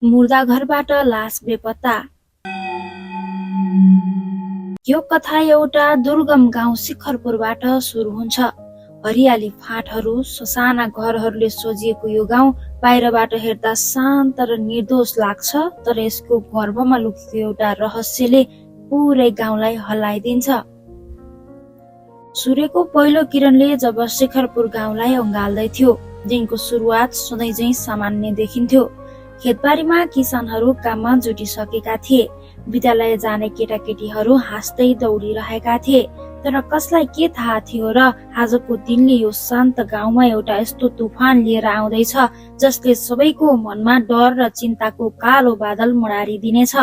मुर्दा घरबाट लास बेपत्ता। यो कथा एउटा दुर्गम गाउँ शिखरपुरबाट सुरु हुन्छ। हरियाली फाँटहरू, ससाना घरहरूले सजिएको यो गाउँ बाहिरबाट हेर्दा शान्त र निर्दोष लाग्छ, तर यसको गर्भमा लुकेको एउटा रहस्यले पुरै गाउँलाई हल्लाइदिन्छ। सूर्यको पहिलो किरणले जब शिखरपुर गाउँलाई अँगाल्दै थियो, दिनको सुरुवात सधैँ झैं सामान्य देखिन्थ्यो। खेतबारीमा किसानहरू काममा जुटिसकेका थिए। विद्यालय जाने केटाकेटीहरू हाँस्दै दौडिरहेका थिए। तर कसलाई के थाहा थियो र आजको दिनले यो शान्त गाउँमा एउटा यस्तो तुफान लिएर आउँदैछ जसले सबैको मनमा डर र चिन्ताको कालो बादल मडारिदिनेछ।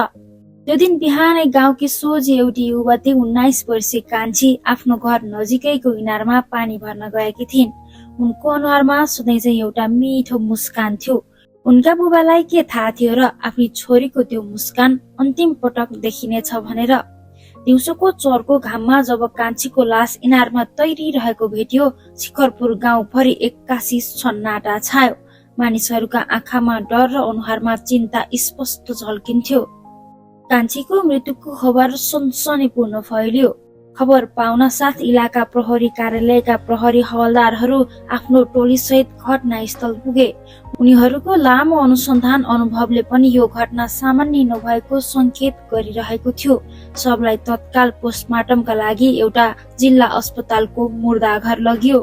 त्यो दिन बिहानै गाउँकी सोझी एउटी युवती 19 वर्षीय कान्छी आफ्नो घर नजिकैको इनारमा पानी भर्न गएकी थिइन्। उनको अनुहारमा सधैँ चाहिँ एउटा मिठो मुस्कान थियो। उनका बुबालाई के थाहा थियो र आफ्नी छोरीको त्यो मुस्कान अन्तिम पटक देखिनेछ भनेर। दिउँसोको चर्को घाममा जब कान्छीको लास इनारमा तैरिरहेको भेटियो, शिखरपुर गाउँभरि एक्कासी सन्नाटा छायो। मानिसहरूका आँखामा डर र अनुहारमा चिन्ता स्पष्ट झल्किन्थ्यो। कान्छीको मृत्युको खबर सनसनीपूर्ण फैलियो। खबर पाउन साथ इलाका प्रहरी कार्यालयका प्रहरी हवलदारहरू आफ्नो टोलीसहित घटनास्थल पुगे। उनीहरूको लामो अनुसन्धान अनुभवले पनि यो घटना सामान्य नभएको संकेत गरिरहेको थियो। सबलाई तत्काल पोस्टमार्टमका लागि एउटा जिल्ला अस्पतालको मुर्दाघर लगियो।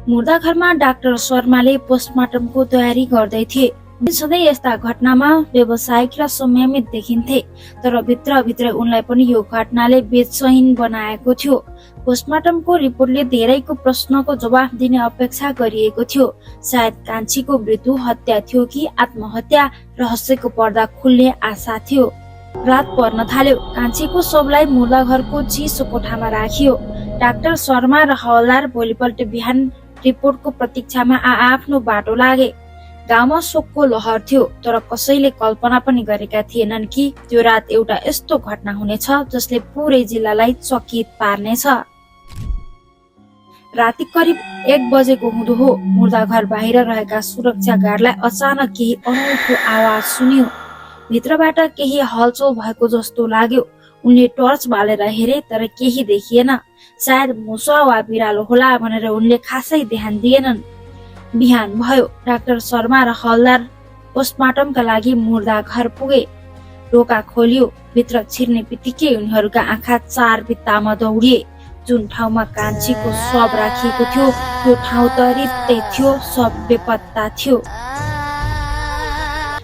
मुर्दाघरमा डाक्टर शर्माले पोस्टमार्टमको तयारी गर्दै थिए। सधैँ यस्ता घटनामा व्यावसायिक र संयमित देखिन्थे, तर भित्रभित्रै उनलाई पनि यो घटनाले बेचैन बनाएको थियो। पोस्टमार्टमको रिपोर्टले धेरैको प्रश्नको जवाफ दिने अपेक्षा गरिएको थियो। सायद कान्छीको मृत्यु हत्या थियो कि आत्महत्या, रहस्यको पर्दा खुल्ने आशा थियो। रात पर्न थाल्यो। कान्छीको शवलाई मुर्दाघरको चिसो कोठामा राखियो। डाक्टर शर्मा र हवलदार भोलिपल्ट बिहान रिपोर्टको प्रतीक्षामा आफ्नो बाटो लागे। गाउँमा शोकको लहर थियो, तर कसैले कल्पना पनि गरेका थिएनन् कि त्यो रात एउटा यस्तो घटना हुनेछ जसले पुरै जिल्लालाई चकित पार्नेछ। राति करिब 1 बजेको हुँदो हो। मुर्दाघर बाहिर रहेका सुरक्षा गार्डलाई अचानक केही अनौठो आवाज सुनियो। भित्रबाट केही हलचल भएको जस्तो लाग्यो। उनले टर्च बालेर हेरे, तर केही देखिएन। सायद मुसा वा बिरालो होला भनेर उनले खासै ध्यान दिएनन्। बिहान भयो। डाक्टर शर्मा र हलदार पोस्टमार्टमका लागि मुर्दाघर पुगे। ढोका खोलियो। भित्र छिर्ने बित्तिकै उनीहरूका आँखा चार भित्तामा दौडिए। जुन ठाउँमा कान्छीको शव राखिएको थियो त्यो ठाउँ त रित्तै थियो, सब बेपत्ता थियो।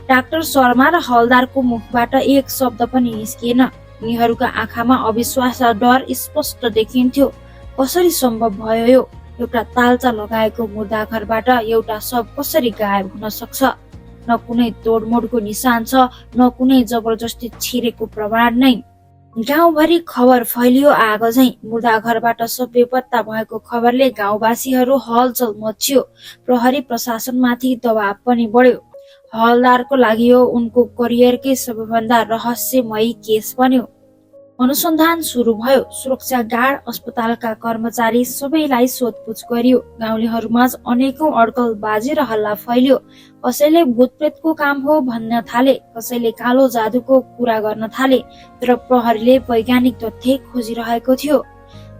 डाक्टर शर्मा र हलदारको मुखबाट एक शब्द पनि निस्किएन। उनीहरूका आँखामा अविश्वास र डर स्पष्ट देखिन्थ्यो। कसरी सम्भव भयो यो? एउटा तालचा लगाएको मुर्दाघरबाट एउटा शव कसरी गायब हुन सक्छ? न कुनै तोडमोडको निशान छ, न कुनै जबरजस्ती छिरेको प्रमाण नै। गाउँभरि खबर फैलियो आग झैं। मुर्दाघरबाट शव बेपत्ता भएको खबरले गाउँवासीहरू हलचल मच्चियो। प्रहरी प्रशासनमाथि दबाव पनि बढ्यो। हवलदारको लागि यो उनको करियरकै सबैभन्दा रहस्यमयी केस बन्यो। अनुसन्धान सुरु भयो। सुरक्षा गार्ड, अस्पतालका कर्मचारी सबैलाई सोधपुछ गरियो। गाउँलेहरूमाझ अनेकौं अड्कल बाजी र हल्ला फैलियो। कसैले भूतप्रेतको काम हो भन्न थाले, कसैले कालो जादुको कुरा गर्न थाले, तर प्रहरीले वैज्ञानिक तथ्य खोजिरहेको थियो।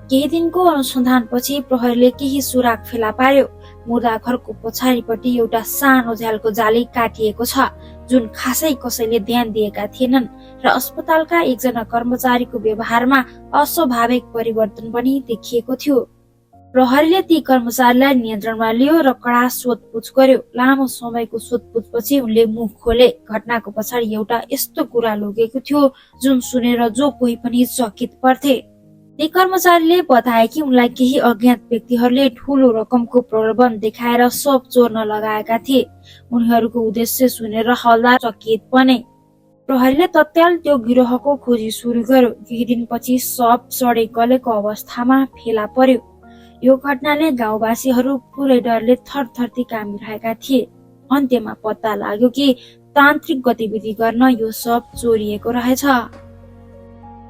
केही दिनको अनुसन्धानपछि प्रहरीले केही सुराग फेला पार्यो। मुर्दाघरको पछाडिपट्टि एउटा सानो झ्यालको जाली काटिएको छ, जुन खासै कसैले ध्यान दिएका थिएनन्, र अस्पतालका एकजना कर्मचारीको व्यवहारमा अस्वाभाविक परिवर्तन पनि देखिएको थियो। प्रहरीले ती कर्मचारीलाई नियन्त्रणमा लियो र कडा सोधपुछ गर्यो। लामो समयको सोधपुछपछि उनले मुख खोले। घटनाको पछाडि एउटा यस्तो कुरा लुकेको थियो जुन सुनेर जो कोही पनि चकित पर्थे। ती कर्मचारीले बताए कि उनलाई केही अज्ञात व्यक्तिहरूले ठूलो रकमको प्रलोभन देखाएर शव चोर्न लगाएका थिए। उनीहरूको उद्देश्य सुनेर हवलदार चकित बने। प्रहरीले तत्काल त्यो गिरोहको खोजी सुरु गर्यो। केही दिनपछि शव सडे गलेको अवस्थामा फेला पर्यो। यो घटनाले गाउँवासीहरू पुरै डरले थरथरती कामिरहेका थिए। अन्त्यमा पत्ता लाग्यो कि तान्त्रिक गतिविधि गर्न यो शव चोरिएको रहेछ।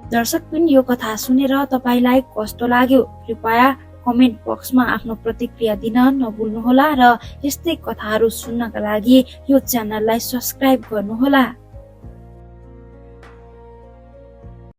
दर्शकबिन, यो कथा सुनेर तपाईलाई कस्तो लाग्यो? कृपया कमेन्ट बक्समा आफ्नो प्रतिक्रिया दिन नभुल्नुहोला र यस्तै कथाहरू सुन्नका लागि यो च्यानललाई सब्स्क्राइब गर्नुहोला।